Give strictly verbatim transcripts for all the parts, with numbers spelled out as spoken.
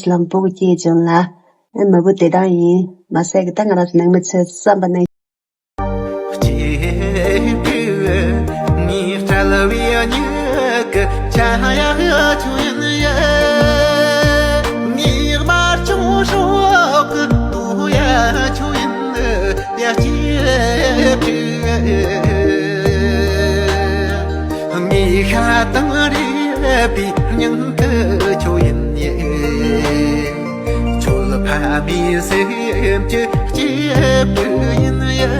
ལམ་སྤུ་གུ་སྐྱེས་བྱུང་ལ། ཨེ་མ་བུ་དེ་དང་ཡིན་མ་ཟད་ཀྱི་ད་ང་རང་ཚོ་ནང་མི་ཚོས་བསམ་པ་ནང་། སྐྱེས་བུ་ངའི་སྐྲ་ལོའི་མྱུ་གུ་ཆ་ཡག་ཆུ་ཡིན་ཡ། ངའི་དམར་ཆུང་སྲོག་གི་དུ་ཡ་ཆུ་ཡིན་ཡ། སྐྱེས་བུ་ངའི་ཤ་དང་རུས་པའི་སྙིང་གི་ཆུ་ཡིན་ཡ། ཁྱོད་ཕ་མའི་སེམས་ཀྱི་སྐྱེས་བུ་ཡིན་ཡ།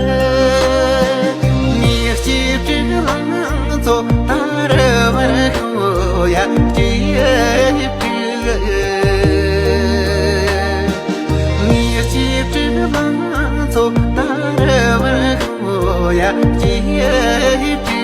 ངའི་སྐྱེས་བུ་ལང་ཚོ་དར་བར་ཤོག་ཡ། སྐྱེས་བུ། ངའི་སྐྱེས་བུ་ལང་ཚོ་དར་བར་ཤོག་ཡ། སྐྱེས་བུ།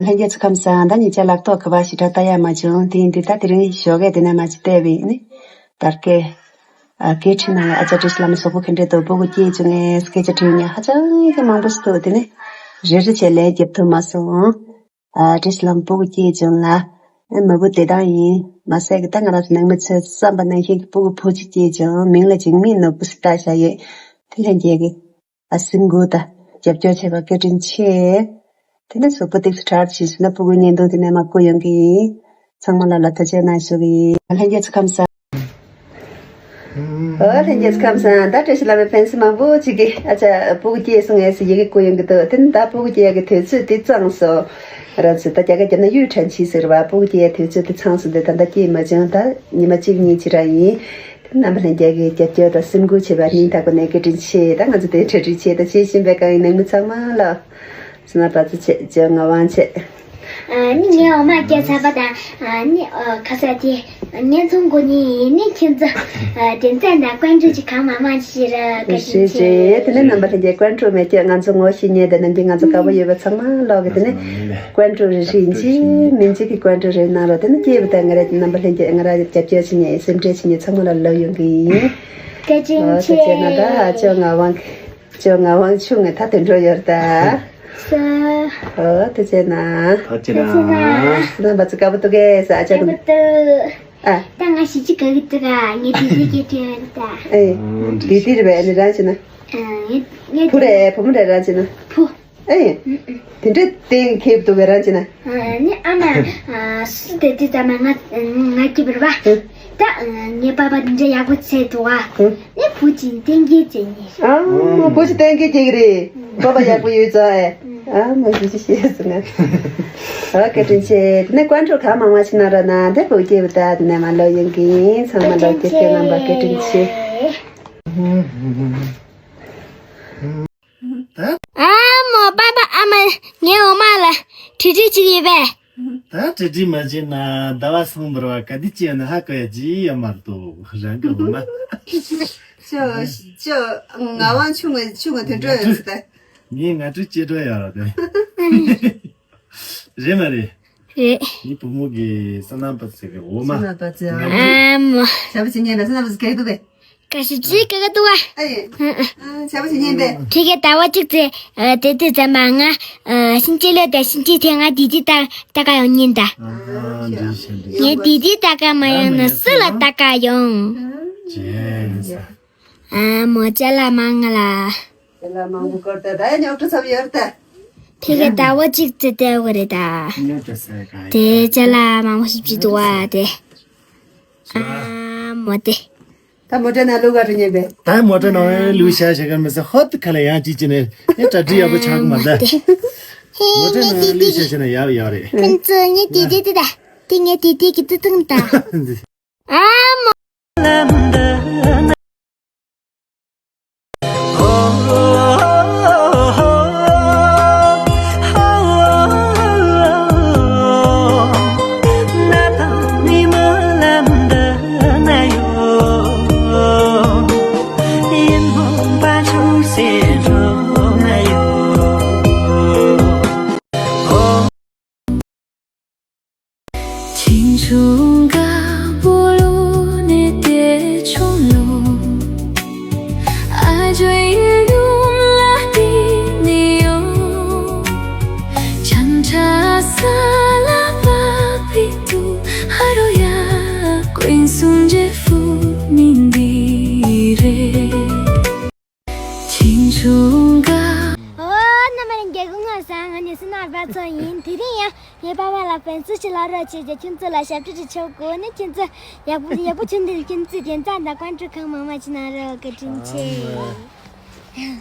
ལྷན་རྒྱས་ཚོ་ཁམས་བཟང་། ད་ཉེ་ཆར་ལག་ཐོག་གི་བ་ཞེ་དྲག་ལྟ་ཡ་མ་བྱུང་། དེ་ཡིན་དུས་ད་དེ་རིང་ཞོགས་ཀས་དེ་ན་མ་ཅིག་བལྟས་པ་ཡིན་ནི། དར་སྐད། ཨ་སྐད་འཕྲིན་ནང་ལ་ཨ་ཅག་བཀྲ་ཤིས་བླ་མའི་གཟུགས་པོ་ག་འདྲས་འདུག་སྤུ་གུ་སྐྱེས་བྱུང་ངས་སྐད་ཆ་དྲིས་མཁན་ཧ་ཅང་གི་མང་པོ་ཞིག་འདུག་དེ་ནི་རེ་རེ་བྱས་ལན་རྒྱབ་ཐུབ་མ་སོང་། ཨ་བཀྲ་ཤིས་བླ་མ་སྤུ་གུ་སྐྱེས་བྱུང་ལ། ཨེ་མ་བུ་དེ་དང་ཡིན་མ་ཟད་ཀྱི་ད་ང་རང་ཚོ་ནང་མི་ཚོས་བསམ་པ་ནང་བཞིན་གྱི་སྤུ་གུ་བུ་གཅིག་སྐྱེས་བྱུང་། མིང་ལ་འཇིགས་མེད་ནོར་བུ་ཟེར་བཏགས་བཞག་ཡོད། དེ་ལྷན་རྒྱས་ཀྱི། ཨ་སེམས་འགུལ་དང་རྒྱབ་སྐྱོར་བྱས་པ་བཀའ་དྲིན་ཆེ། དེ་ནས་གཟུགས་པོ་ཏོག་ཙམ་དྲག་ཕྱིན་སོང་ན་སྤུ་གུ་བརྙན་ཐུང་དེ་ནས་མར་བསྐུར་ཡོང་གི་ཡིན། ཚང་མ་ལ་ལ་ཐུགས་རྗེ་གནང་ཞུ་གི་ཡིན། ལྷན་རྒྱས་ཚོ་ཁམས་བཟང་། ཨོ་ལྷན་རྒྱས་ཚོ་ཁམས་བཟང་། ད་བཀྲ་ཤིས་བླ་མའི་ཕན་སེམས་མང་པོ་ཅིག་གིས་ཨ་ཅག་སྤུ་གུ་སྐྱེས་སོང་ངས་ཟེར་ཡི་གེ་བསྐུར་ཡོང་གི་འདུག་དེ་ནི་ད་སྤུ་གུ་སྐྱེ་ཡག་གི་དུས་ཚོད་དེ་ཚང་སོང་། རང་ཚོ་ད་རྒྱ་སྐད་རྒྱབ་ན་ཡུས་ཁྲན་ཆི་ཟེར་བ། སྤུ་གུ་སྐྱེ་ཡག་དུས་ཚོད་དེ་ཚང་སོང་། དེ་ད་ལྟ་སྐྱེས་མ་བྱུང་། ད་ཉི་མ་གཅིག་གཉིས་ཅི་རང་ཡིན། རྣམ་པ་ལྷན་རྒྱས་ཀྱིས་རྒྱབ་སྐྱོར་དང་སེམས་འགུལ་བྱས་པར་སྙིང་ཐག་པ་ནས་བཀའ་དྲིན་ཆེ། ད་ང་ཚོ་དེ་གྲ་སྒྲིག་བྱས་དང་བྱེད་བཞིན་པའི་སྒང་ཡིན། ནང་མི་ཚང་མ་ལ་སོ་ན་པ་ཚོ་ཆེ་ཇོ་ངག་དབང་ཆེ། ཨ་ནི་ངའི་འོ་མ་སྐྱེ་ཚར་བ་དང་། ཨ་ནི་ཨ་ཁ་ས་དེ་ཉན་ཚོང་གོ་ནི་ནི་ཁྱེད་ཚོ་དྲན་ཚན་དང་ཀོན་ཀྲུ་ཅི་གང་མང་མང་ཞིག་ར་བཀའ་དྲིན་ཆེ། དེ་ནས་རྣམ་པ་ལྷན་རྒྱས་ཀོན་ཀྲུ་མེད་ཀྱི་ང་ཚོ་ངོ་ཤེས་མཁན་དང་ནམ་རྒྱུན་ང་ཚོ་དགའ་པོ་ཡོད་པ་ཚང་མ་ལོག་གི་དེ་ནས་ཀོན་ཀྲུ་རེ་རེ་ཡིན་གཅིག་མིན་གཅིག་གི་ཀོན་ཀྲུ་རེ་གནང་རོགས། དེ་ནས་སྐྱེས་བུ་དང་ང་ར་རྣམ་པ་ལྷན་རྒྱས་ང་ར་རྒྱབ་སྐྱོར་བྱེད་མཁན་སེམས་ཁྲལ་བྱེད་མཁན་ཚང་མ་ལ་ལབ་ཡོང་གི་ཡིན། བཀའ་དྲིན་ཨོ་ཆེ། ཐུགས་རྗེ་གནང་། ད་ཨ་ཅོ་ངག་དབང་ཅོ་ངག་དབང་ཆུང་ངས་ད་དེ་འགྲོ་ཡོད་ད། ཨོ་ཐུགས་རྗེ་གནང་། ཐུགས་རྗེ་གནང་། རྣམ་པ་ཚོ་དགའ་པོ་འདུག་གས་ཟེར་ཨ་ཅག་གི། ཨ། ད་ང་ཞིག་ཅིག་ག་གི་འདུག་ག་ངས་དེ་དུས་སྐད་ཆ་ཡོད་ད། ཨེ། དེ་དེ་རེད་པས། ཨ་ནི་རང་བྱས་ན། ཨ། ངས་ངས་བུ་རེད་བུ་མོ་རེད་རང་བྱས་ན། བུ། ཨེ། དེ་འདྲའི་སྟེང་ཁེབས་འདུག་གས་རང་བྱས་ན། ཨ་ནི་ཨ་མ། ཨ། སུ་དེ་དུས་ཙམ་མ་ང་ང་སྐྱིད་པར་བ། ཨེ། ད་ངའི་པ་ཕ་དེ་འདྲ་ཡག་པོ་བྱས་འདུག་ཨ། ཨེ། ནི་བུ་གཅིག་གཏན་འཁེལ་བྱས་ནས། ཨ། བུ་གཅིག་གཏན་འཁེལ་བྱས་ཀྱི་རེད། པ་ཕ་ཡག་པོ་ཡོད་ཙང་ཨེ། ཨ་མ་ཞིག་ཅིག་བཤད་སོང་ང་། ཨ་བཀའ་དྲིན་ཆེ། དེ་ནས་ཀོན་ཀྲུ་གང་མང་མང་ཞིག་གནང་རོགས་གནང་། དེ་བུ་སྐྱེས་བུ་ད་དེ་ནས་མ་ལོ་ཡོང་གི་ཡིན། ཚང་མ་ལོ་སྐྱེས་སྐྱེས་རྣམ་པ་བཀའ་དྲིན་ཆེ། ཨ་མོ་པ་ཕ་ཨ་མ། ངའི་འོ་མ་ལ་གྲི་གྲི་ཅིག་ཡོད་པས། ད་གྲི་གྲི་མ་བྱེད་ན་ཟླ་བ་སང་འབར་བ་ག་དུས་སྐྱེས་ན་ཧ་གོ་ཡ་ཅི་ཡ་མ་གཏོགས་རང་གི་འོ་མ། ཅོ་ཅོ་ངག་དབང་ཆུང་ངས་ཆུང་ངས་དེ་འགྲོ་ཡོད་ཟེར་ད། ངས་ང་ཀྲུ་ཅི་འགྲོ་ཡ་ར་དེ། རེད་མ་རེད། རེད། ངའི་བུ་མོ་གི་སོ་ནམ་པ་ཚོ་གི་འོ་མ། སོ་ནམ་པ་ཚོ། ཨ་མ། ཞབས་བྱེད་ཉན་པ་སོ་ནམ་པ་ཚོ་ག་གི་འདུག་པས། ག་ཞིག་ཅིག་ག་གི་འདུག་པ། ཨ་ཡེ། ཨ་ཞབས་བྱེད་ཉན་པས། ཁྱེད་ཀྱི་ཟླ་བ་གཅིག་ཙམ་དེ་དུས་ཙམ་པ་ང་ཤིང་ཅི་ལོ་དང་ཤིང་ཅི་ཐེ་ང་དི་དི་ཏ་ཏ་ཀ་ཡོང་ཉིན་ད། ཨ་འདི་ཤིང་ཅི། ངས་དི་དི་ཏ་ཀ་མ་ཡོང་ན་སུ་ལ་ཏ་ཀ་ཡོང་། ཅེས། ཨ་མོ་ཅ་ལག་མང་ང་ལ། ཅ་ལག་མང་པོ་བསྐུར་ཏེ་ད་ཡ་ཉོག་ཁྲི་ཚབ་ཡོད་ད། ཁྱེད་ཀྱི་ཟླ་བ་གཅིག་ཙམ་བསྡད་དགོས་རེད་ད། དེ་ཅ་ལག་མང་པོ་ཞིག་བྱེད་འདུག་བ་དེ། ཨ་མོ་དེ། ད་མོ་ཊ་ནང་ལུག་ག་རེ་ཉན་པས། ད་མོ་ཊ་ནང་ལུག་ཤ་ཤ་ག་མི་ཟ་ཧོད་ཁ་ལ་ཡང་ཅི་ཅི་ནས་ཨེ་ད་འདྲི་ཡག་པོ་ཆགས་གི་མ་ད། མོ་ཊ་ནང་ལུག་ཤ་ཤ་ན་ཡག་ཡག་རེད། ཁྱེད་ཚོ་ངའི་དེ་དེ་དེ་ད། དེ་ངའི་དེ་དེ་གི་ཏི་ཏང་ད། ཨ་མ། ཨོ། རྣམ་པ་ལྷན་རྒྱས་སྐུ་ཁམས་བཟང་། ང་ནི་སུ་ནར་བ་ཚོ་ཡིན། དེ་རིང་ཡང་ངའི་ཕ་མ་ལ་ཕན་ཚུན་གྱི་ལབ་རོགས་བྱས་རྗེས་ཁྱོད་ཚོ་ལ་ཞབས་ཕྲ་ཅིག་ཆོག་གོ་ནི་ཁྱོད་ཚོ་ཡག་པོ་ཡག་པོ་བྱུང་འདུག་ཁྱོད་ཚོས་དེ་ཙམ་དང་ཀོན་ཀྲུ་ཁང་མང་མང་ཅིག་གནང་རོགས། བཀའ་དྲིན་ཆེ།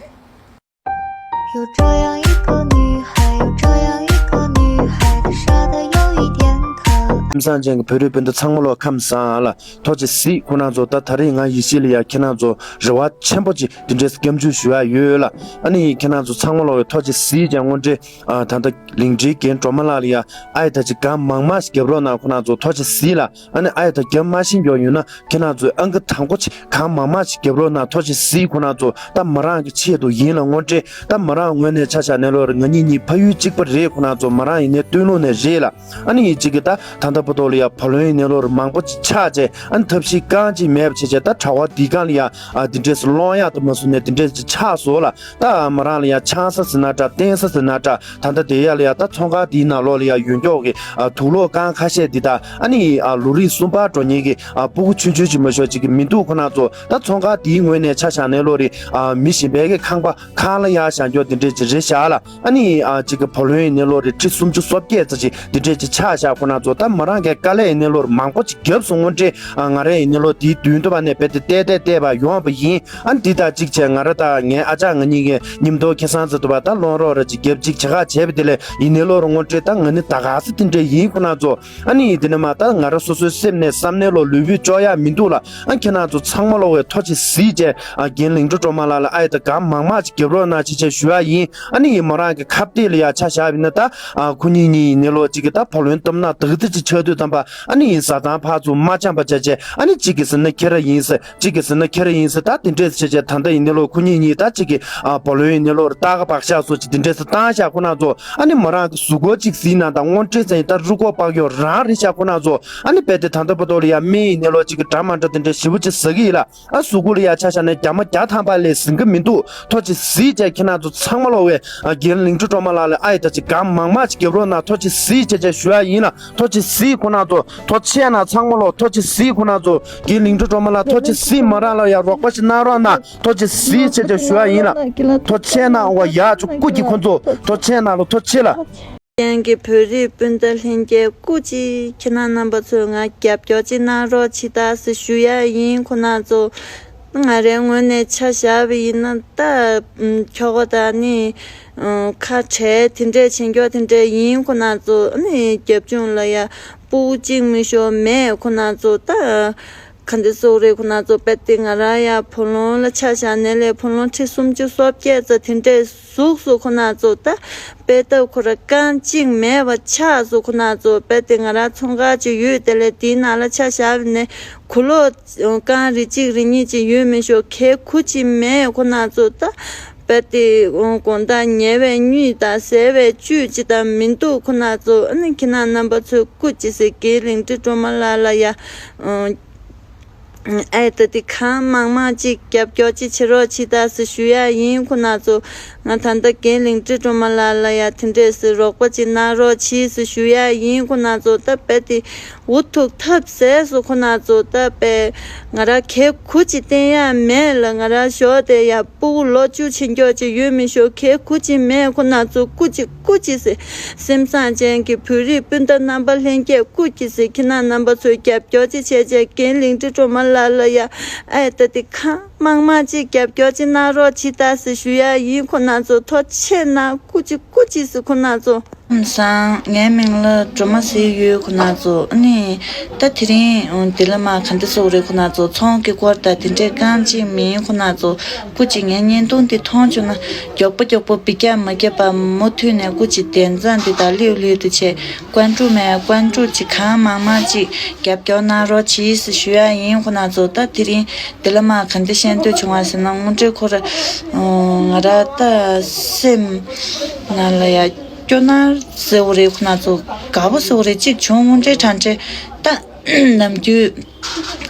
有这样一个女孩，有这样一个女孩，她傻得有一点可爱。 ཁམས་བཟང་ཅན་གྱི་བོད་རིགས་སྤུན་ཟླ་ཚང་མ་ལོ་ཁམས་བཟང་ལ། ཐུགས་རྗེ་གཟིགས། ཁོང་རྣམ་ཚོ་ད་ད་རེས་ང་ཡིད་ཆེས་ལ་ཡ་ཁྱེད་རྣམ་ཚོ་རེ་བ་ཆེན་པོ་ཅིག་དེ་འདྲས་སྐྱབས་འཇུག་ཞུ་ཡ་ཡོད་ལ། ཨ་ནི་ཁྱེད་རྣམ་ཚོ་ཚང་མ་ལོ་ཐུགས་རྗེ་གཟིགས་ཀྱང་དངོས་འབྲེལ་ཨ་ད་ལྟ་ལིང་ཁྲིའི་རྒན་སྒྲོལ་མ་ལགས་ལ་ཡ་ཨ་ཡ་ད་ཅིག་གང་མང་མང་ཞིག་རྒྱབ་རོགས་གནང་། ཁོང་རྣམ་ཚོ་ཐུགས་རྗེ་གཟིགས་ལ། ཨ་ནི་ཨ་ཡ་ད་རྒྱབ་མ་ཤེས་མཁན་ཡོད་ན་ཁྱེད་རྣམ་ཚོས་ཨང་ཀི་དང་པོ་ཅིག་གང་མང་མང་ཞིག་རྒྱབ་རོགས་གནང་། ཐུགས་རྗེ་གཟིགས། ཁོང་རྣམ་ཚོ་ད་མི་རང་གི་ཆེད་དུ་ཡིན་ལ། དངོས་འབྲེལ་ད་མི་རང་ངོས་ནས་ཆ་བཞག་ནས་ལོ་རེ་ང་གཉིས་གཉིས་ཕ་ཡུལ་གཅིག་པ་རེད། ཁོང་རྣམ་ཚོ་མི་རང་ཡིན་ནའི་སྟོད་ལུང་ནས་རེད་ལ། ཨ་ནི་ཡིན་གཅིག་གི་ད་ད་ལྟ་བར་དུ་ལ་ཡ་བུ་ལོན་ཡིན་ནའི་ལོ་རེ་མང་པོ་ཅིག་ཆགས་བྱས། ཨ་ནི་ཐབས་ཤེས་རྐང་གཅིག་མེད་པ་བྱས་བྱས་ད་གྲྭ་པ་འདི་གང་ལ་ཡ་ཨ་འདི་འདྲས་སུ་སློང་ཡག་ཏུ་མ་སོང་ནས་འདི་འདྲས་ཅིག་ཆགས་སོང་ལ། ད་མི་རང་ལ་ཡ་ཆང་ས་ཟེར་ན་འདྲ་རྟེན་ས་ཟེར་ན་འདྲ། ད་ལྟ་དེ་ཡ་ལ་ཡ་ད་ཚོང་ཁང་དེའི་ནང་ལོགས་ལ་ཡ་ཡོད་མགྱོགས་ཀྱི་ཨ་དུག་ལོག་རྐང་ཁ་ཤས་འདི་དང་། ཨ་ནི་ཨ་ལོ་རིམ་གསུམ་པ་འགྲོ་མཁན་གྱི་ཨ་སྤུ་གུ་ཆུང་ཆུང་ཅིག་མ་ཤོར་ཅིག་གི་མི་འདུག་ཁོ་ན་ཚོ་ད་ཚོང་ཁང་དེའི་ངོས་ནས་ཆ་བཞག་ནས་ལོ་རེ་ཨ་མི་གཞན་པའི་གི་ཁང་པ་ཁང་གླ་ཡ་བཞག་མགྱོགས་དེ་འདྲས་ཅིག་རེད་བཞག་ལ། ཨ་ནི་ཨ་ཅིག་གི་བུ་ལོན་ཡིན་ནའི་ལོ་རེ་ཁྲི་སུམ་ཅུ་སོ་བརྒྱད་ཙམ་ཅིག་དེ་འདྲས་ཅིག་ཆགས་བཞག་ཁོ་ན་ཚོ་ད་མི་རང་གི་དཀའ་ལས་ཡིན་ནའི་ལོ་རེ་མང་པོ་ཅིག་བརྒྱབ་སོང་། དངོས་འབྲེལ་ཨ་ང་རང་ཡིན་ནའི་ལོ་དེའི་མདུན་དུ་བ་ནས་རྦད་དེ་བལྟས་བལྟས་བལྟས་པ་ཡོང་བ་ཡིན། ཨ་ནི་འདི་དང་གཅིག་བྱས་ང་རང་དང་ངའི་ཨ་ཅག་ང་གཉིས་ཀྱི་མཉམ་དུ་ཁེ་སང་ཙམ་དུ་བ་ད་སློང་རོགས་ར་ཅིག་རྒྱབ་ཅིག་བྱེད་ཁ་བྱས་པ་དེ་ལས་ཡིན་ནའི་ལོ་རེ་དངོས་འབྲེལ་ད་ང་ནི་ད་ག་ས་དེ་འདྲས་ཡིན་ཁོ་ན་ཚོ། ཨ་ནི་དེ་ནས་མ་ད་ང་རང་སོ་སོའི་སེམས་ནས་བསམ་ནས་ལོ་ལུས་པོས་བཅོ་ཡག་མི་འདུག་ལ། ཨ་ཁྱེད་རྣམ་ཚོ་ཚང་མ་ལོ་བའི་ཐུགས་རྗེ་གཟིགས་བྱས་ཨ་རྒན་ལིང་ཁྲི་སྒྲོལ་མ་ལགས་ལ་ཨ་ཡ་ད་གང་མང་མང་ཅིག་རྒྱབ་རོགས་གནང་ཅེས་བྱས་ཞུ་ཡག་ཡིན། ཨ་ནི་ཡིན་མོ་རང་གི་ཁ་གཏད་ལ་ཡ་ཆ་བཞག་པ་ཡིན་ན་ད་ཨ་ཁོ་གཉིས་གཉིས་ཡིན་ནའི་ལོ་གཅིག་གི་ད་བུ་ལོན་བཏབ་ན་དག་ཐེར་ཅིག་ཆགས་དུས་ཙམ་པ། ཨ་ནི་ཡིན་བཟའ་ཚང་ཕར་ཚུར་མ་འཆམ་པ་བྱས་བྱས། ཨ་ནི་གཅིག་གིས་ཟེར་ན་ཁྱེད་རང་ཡིན་ཟེར། གཅིག་གིས་ཟེར་ན་ཁྱེད་རང་ཡིན་ཟེར། ད་དེ་འདྲས་བྱས་བྱས་ད་ལྟ་ཡིན་ནའི་ལོ་ཁོ་གཉིས་གཉིས་ད་གཅིག་གི་ཨ་བུ་ལོན་ཡིན་ནའི་ལོ་རྟ་ཁ་བག་ཤ་སོགས་ཀྱི་དེ་འདྲས་སུ་བཏང་བཞག་ཁོ་ན་ཚོ། ཨ་ནི་མོ་རང་གི་གཟུགས་སྐོར་གཅིག་གཟིགས་ན་ད་དངོས་འབྲེལ་ཟེར་ཡིན་ད་རུས་ཁོག་པགས་ཡོག་རང་རེད་བཞག་ཁོ་ན་ཚོ། ཨ་ནི་རྦད་དེ་ད་ལྟ་བར་དུ་ལ་ཡ་སྨན་ཡིན་ནའི་ལོ་གཅིག་གི་འདྲ་མ་འདྲ་དེ་འདྲས་ཞེ་པོ་ཅིག་ཟ་གི་ཡིན་ལ། ཨ་གཟུགས་སྐོར་ལ་ཡ་ཆ་བཞག་ནས་རྒྱ་མ་བརྒྱ་ཐམ་པ་ལས་ཟིན་གི་མི་འདུག་ཐུགས་རྗེ་གཟིགས་བྱས་ཁྱེད་རྣམ་ཚོ་ཚང་མ་ལོ་བའི་ཨ་རྒན་ལིང་ཁྲི་སྒྲོལ་མ་ལགས་ལ་ཨ་ཡ་ད་ཅིག་གང་མང་མང་ཅིག་རྒྱབ་རོགས་གནང་། ཐུགས་རྗེ་གཟིགས་བྱས་བྱས་ཞུ་ཡག་ཡིན་ལ། ཐུགས་རྗེ་གཟིགས་ཁོ་རྣམ་ཚོ། ཐུགས་རྗེ་ཆེ་གནང་། ཚང་མ་ལོ་ཐུགས་རྗེ་གཟིགས། ཁོ་རྣམ་ཚོ་རྒན་ལིང་ཁྲི་སྒྲོལ་མ་ལགས་ཐུགས་རྗེ་གཟིགས། མོ་རང་ལ་ཡ་རོགས་པ་ཞིག་གནང་རོགས་གནང་། ཐུགས་རྗེ་གཟིགས་བྱས་བྱས་ཞུ་ཡག་ཡིན་ལ། ཐུགས་རྗེ་ཆེ་གནང་། འོ་ཡག་ཆུ་སྐུ་གྱི་ཁོ་ཚོ་ཐུགས་རྗེ་ཆེ་གནང་ལོ། ཐུགས་རྗེ་ཆེ་ལ། ཡང་གི་བོད་རིགས་སྤུན་ཟླ་ལྷན་རྒྱས་སྐུ་མཁྱེན། ཁྱེད་རྣམ་པ་ཚོས་ང་རྒྱབ་སྐྱོར་ཅིག་གནང་རོགས་གྱིས་ད་ཟེར་ཞུ་ཡག་ཡིན། ཁོ་རྣམ་ཚོ་ང་རའི་ངོས་ནས་ཆ་བཞག་པ་ཡིན་ན་ད་ཁྱོ་ག་དང་ནི་ཁ་བྲལ་དེ་འདྲས་བྱེད་མགྱོགས་དེ་འདྲས་ཡིན། ཁོ་རྣམ་ཚོ་ནི་རྒྱབ་ལྗོངས་ལ་ཡ་སྤུ་གུ་གཅིག་མི་ཤོར་མེད། ཁོ་རྣམ་ཚོ་ད་ག་འདི་སོགས་རེད། ཁོ་རྣམ་ཚོ་དཔེ་དེ་ང་རང་ཡ་བུ་ལོན་ལ་ཆ་བཞག་ནས་ལས་བུ་ལོན་ཁྲི་སུམ་ཅུ་སོ་བརྒྱད་ཙམ་དེ་འདྲས་ཟུག་སོང་། ཁོ་རྣམ་ཚོ་ད་དཔེ་ད་ཁོ་ར་རྐང་གཅིག་མེད་པ་ཆགས་སོང་། ཁོ་རྣམ་ཚོ་དཔེ་དེ་ང་རང་ཚོང་ཁང་ཅིག་ཡོད་དེ་ལས་དེའི་ནང་ལ་ཆ་བཞག་ནས་གུ་ལོག་རྐང་རེ་གཅིག་རེ་གཉིས་ཅིག་ཡོད་མི་ཤོག་གས་གུ་ཅིག་མེད། ཁོ་རྣམ་ཚོ་ད། རྦད་དེ་དགོང་དག་ཉལ་བའི་གཉིད་དང་ཟས་པའི་བཅུད་ཅིག་དང་མི་འདུག་ཁོ་ན་ཚོ། ཨ་ནི་ཁྱེད་རྣམ་པ་ཚོས་སྐུ་མཁྱེན་ཟེར། རྒན་ལིང་ཏི་སྒྲོལ་མ་ལགས་ལ་ཡ། ཨེ་ད་དེ་གང་མང་མང་ཅིག་རྒྱབ་སྐྱོར་ཅིག་བྱེད་རོགས་བྱེད་ད་ཟེར་ཞུ་ཡ་ཡིན། ཁོ་ན་ཚོ་ང་ད་ལྟ་རྒན་ལིང་ཏི་སྒྲོལ་མ་ལགས་ལ་ཡ་དེ་འདྲས་ཟེར་རོགས་པ་ཅིག་གནང་རོགས་བྱེད་ཟེར་ཞུ་ཡ་ཡིན། ཁོ་ན་ཚོ་ད་རྦད་དེ་འུ་ཐུག་ཐབས་ཟད་སོང་། ཁོ་ན་ཚོ་ད་རྦད་ང་རང་གད་ཁུ་ཅིག་བསྟན་ཡ་མེད་ལ། ང་རང་ཞོགས་དེ་ཡ་སྤུ་གུ་ལོ་བཅུ་ཕྱིན་མགྱོགས་ཅིག་ཡོད་མི་ཞོག་གད་ཁུ་ཅིག་མེད། ཁོ་ན་ཚོ་སྐུ་མཁྱེན་སྐུ་མཁྱེན་ཟེར། སེམས་བཟང་ཅན་གྱི་བོད་རིགས་སྤུན་ཟླ་རྣམ་པ་ལྷན་རྒྱས་སྐུ་མཁྱེན་ཟེར། ཁྱེད་རྣམ་པ་ཚོས་རྒྱབ་སྐྱོར་ཅིག་བྱས་བྱས། རྒན་ལིང་ཏི་སྒྲོལ་མ་ལགས་ལ་ཡ་ཨེ་ད་དེ་གང་མང་མང་ཅིག་རྒྱབ་སྐྱོར་ཅིག་གནང་རོགས་བྱེད་ད་ཟེར་ཞུ་ཡ་ཡིན། ཁོ་ན་ཚོ་ཐུགས་རྗེ་གནང་། སྐུ་མཁྱེན་སྐུ་མཁྱེན་ཟེར། ཁོ་ན་ཚོ། ཁམས་བཟང་། ངའི་མིང་ལ་སྒྲོལ་མ་ཟེར་ཡོད། ཁོ་ན་ཚོ་ཨ་ནི་ད་དེ་རིང་འདི་ལ་མ་ག་འདི་ཟེར་རེད། ཁོ་ན་ཚོ་ཚོང་གི་སྐོར་དང་དེ་འདྲས་རྐང་གཅིག་མིན། ཁོ་ན་ཚོ་སྐུ་མཁྱེན། ངའི་བརྙན་ཐུང་འདི་མཐོང་བྱུང་ན་མགྱོགས་པོ་མགྱོགས་པོ་འབུད་རྒྱག་མ་བརྒྱབ་པ་མུ་མཐུད་ནས་སྐུ་མཁྱེན་བདེན་རྩ་འདི་དང་ལྷོད་ལྷོད་དུ་བྱས། ཀོན་ཀྲུ་མེད་ཀོན་ཀྲུ་ཅིག་གང་མང་མང་ཅིག་རྒྱབ་སྐྱོར་གནང་རོགས་གྱིས་ཞུ་ཡ་ཡིན། ཁོ་ན་ཚོ་ད་དེ་རིང་འདི་ལ་མ་ག་འདི་བཤད་འདོད་བྱུང་བ་ཟེར་ན། དངོས་འབྲེལ་ཁོ་ར་ང་ར་ད་སེམས་ནང་ལ་ཡ་སྐྱོ་ན་ཟེར་བ་རེད། ཁོ་ན་ཚོ་དགའ་པོ་ཟེར་བ་རེད། གཅིག་བྱུང་དངོས་འབྲེལ་དྲང་འབྲེལ་ད་ནམ་རྒྱུན་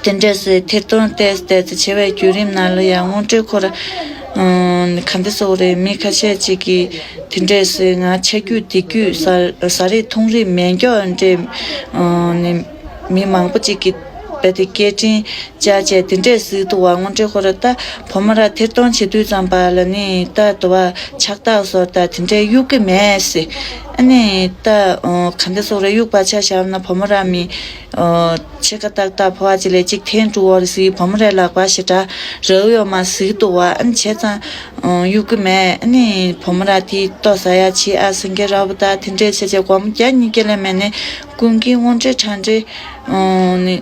དེ་འདྲས་སེ་ཐེར་གཏོང་ཏེས་ཏེས་བྱེད་པའི་བརྒྱུད་རིམ་ནང་ལ་ཡང་དངོས་འབྲེལ་ཁོ་ར་ག་འདི་ཟེར་བ་རེད། མི་ཁ་ཤས་ཅིག་གིས་དེ་འདྲས་སེ་ང་ཆ་རྒྱུས་བདེ་རྒྱུས་ཟ་ཟ་རེས་འཐུང་རེས་མེད་མགྱོགས་འདྲས་ནི་མི་མང་པོ་ཅིག་གིས་རྦད་དེ་སྐད་འཕྲིན་བཅར་བྱས་དེ་འདྲས་ཟེར་འདུག་བ། དངོས་འབྲེལ་ཁོ་ར་ད་བུ་མོ་ར་ཐེར་གཏོང་བྱེད་དུས་ཙམ་པ་ལ་ནི་ད་དུ་བ་ཕྱག་རྟགས་བཟོ་ད་དེ་འདྲས་གཡུག་གི་མེད་ཟེར། ཨ་ནི་ད་ག་འདི་ཟེར་རེད། གཡུག་པ་ཆ་བཞག་ན་བུ་མོ་ར་མི་ཕྱེད་ཀ་ཏག་ཏག་ཕོ་བ་ཅིག་ལས་གཅིག་འཐེན་འགྲོ་བ་རེད་ཟེར། བུ་མོ་རའི་ལག་པ་ཞེ་དྲག་རག་ཡོད་མ་ཟེར་འདུག་བ། ཨ་ནི་བྱས་ཙང་གཡུག་གི་མེད། ཨ་ནི་བུ་མོ་ར་དེ་ལྟོ་ཟ་ཡ་ཆེ་ཨ་སེང་གེ་ར་བུ་ད་དེ་འདྲས་བྱས་བྱས་སྒོར་མོ་བརྒྱ་ཉིས་བརྒྱ་ལས་མེད་ནས་ཀུན་གྱིས་དངོས་འབྲེལ་དྲང་འབྲེལ་ནི་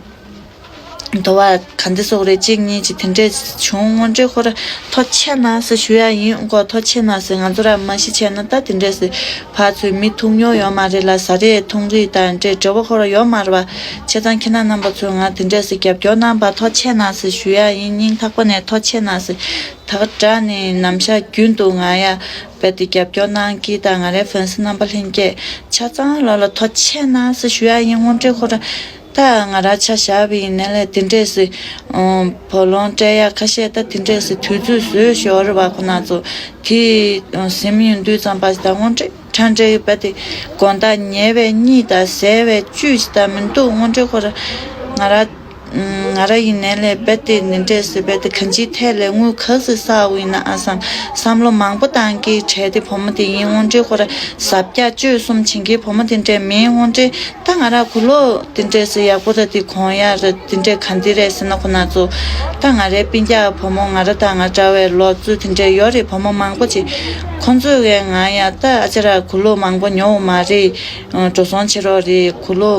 དུ་བ་ག་འདི་ཟེར་རེད། གཅིག་གཉིས་ཅིག་དེ་འདྲས་བྱུང་། དངོས་འབྲེལ་ཁོ་ར་ཐུགས་རྗེ་གནང་ཟེར་ཞུ་ཡ་ཡིན། ཁོ་ཐུགས་རྗེ་གནང་ཟེར། ང་ཚོ་ར་མ་གཞི་བྱས་ན་ད་དེ་འདྲས་ཟེར་ཕར་ཚུར་མི་ཐུག་མྱོང་ཡོད་མ་རེད་ལ། ཟ་རེས་འཐུང་རེས་དང་འདྲས་འབྲེལ་བ་ཁོ་ར་ཡོད་མ་རེད་བ། བྱས་ཙང་ཁྱེད་རྣམ་པ་ཚོས་ང་དེ་འདྲས་ཟེར་རྒྱབ་སྐྱོར་གནང་བ་ཐུགས་རྗེ་གནང་ཟེར་ཞུ་ཡ་ཡིན། སྙིང་ཐག་པ་ནས་ཐུགས་རྗེ་གནང་ཟེར། ད་ག་དྲག་ནས་ནམ་ཞག་རྒྱུན་དུ་ང་ཡ་རྦད་དེ་རྒྱབ་སྐྱོར་གནང་གི་དང་། ང་རའི་ཧྥན་སི་རྣམ་པ་ལྷན་རྒྱས་ཆ་ཚང་ལོ་ལ་ཐུགས་རྗེ་གནང་ཟེར་ཞུ་ཡ་ཡིན། དངོས་འབྲེལ་ཁོ་ར་ད་ང་ར་ཆ་བཞག་པ་ཡིན་ནའི་ལས་དེ་འདྲས་སེ་བོ་ལོང་སྤྲད་ཡ་ཁ་ཤས་ད་དེ་འདྲས་སེ་དུས་ཚོད་བཟོས་ཞོར་བ་ཁོ་ན་ཚོ་དེ་ཟིན་ཡོང་དུས་ཙམ་པ་ད་དངོས་འབྲེལ་ཁྲ་འདྲ་ཡོད་པ་དེ་དགོང་དག་ཉལ་བའི་གཉིད་དང་ཟས་པའི་བཅུད་ཅིག་ད་མི་འདུག་དངོས་འབྲེལ་ཁོ་ར་ང་ར་ང་ར་ཡིན་ནའི་ལས་རྦད་དེ་འདི་འདྲས་སེ་རྦད་དེ་གང་ཅིའི་ཐད་ལས་དངུལ་ག་ཚོད་བསགས་ཡིན་ན་ཨ་བསམ་བསམ་བློ་མང་པོ་བཏང་གི་བྲལ་ཏེ་བུ་མོ་དེ་ཡིན། དངོས་འབྲེལ་ཁོ་ར་ཟབ་རྒྱ་བཅོས་གསུམ་བྱེད་མཁན་བུ་མོ་དེ་འདྲས་མིན། དངོས་འབྲེལ་ད་ང་ར་གུ་ལོ་དེ་འདྲས་སེ་ཡག་པོ་ར་དེ་གོན་ཡ་ར་དེ་འདྲས་གང་དེ་རེད་ཟེར་ན་ཁོ་ན་ཚོ་ད་ང་རའི་སྤུན་ཀྱག་བུ་མོ་ང་ར་དང་ང་འདྲ་བའི་ལོ་ཚོད་དེ་འདྲས་ཡོད་རེད། བུ་མོ་མང་པོ་ཅིག་ཁོ་ཚོས་ཡང་ང་ཡ་ད་ཨ་ཅག་ར་གུ་ལོ་མང་པོ་ཉོ་མ་རེད། འགྲོ་སོང་བྱེད་རོགས་རེད། གུ་ལོ་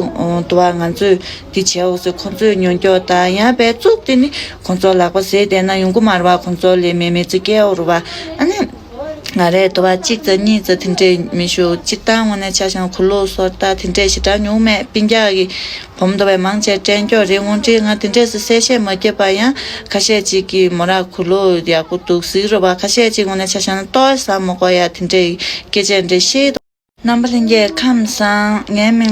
དུ་བ་ང་ཚོས། འདི་བྱས་འོ་ཟེར་ཁོང་ཚོས་ཉོ་སྐྱོར་དང་ཡང་བས་བཙུགས་དེ་ནི་ཁོང་ཚོ་ལག་པ་ཟས་བསྡད་ན་ཡོང་གི་མ་རེད་བ། ཁོང་ཚོ་ལས་མེད་མི་ཚེ་སྐྱེལ་འོ་རེད་བ། ཨ་ནི་ང་རས་དོ་བ་གཅིག་ཙམ་གཉིས་ཙམ་དེ་འདྲས་མི་ཞུ། སྤྱིར་བཏང་ངོས་ནས་ཆ་བཞག་ན་གུ་ལུག་སོར་རྟ་དེ་འདྲས་ཞེ་དྲག་ཉུང་མེད། སྤུན་ཀྱག་གི་བུ་མོ་དོ་བའི་མང་ཆེ་སྤྲད་སྐྱོར་རེད། དངོས་འབྲེལ་ང་དེ་འདྲས་སུ་གསལ་བཤད་མ་བརྒྱབ་པ་ཡང་ཁ་ཤས་ཅིག་གིས་མོ་ར་གུ་ལུག་ཡག་པོ་འདུག་ཟེར་རེད་བ། ཁ་ཤས་ཅིག་ངོས་ནས་ཆ་བཞག་ན་ལྟོ་ཟ་མ་དགོས་ཡ་དེ་འདྲས་སྐད་ཆ་འདྲས་བཤད་འདུག་རྣམ་པ་ལྷན་རྒྱས་ཁམས་བཟང་། ངའི་མིང་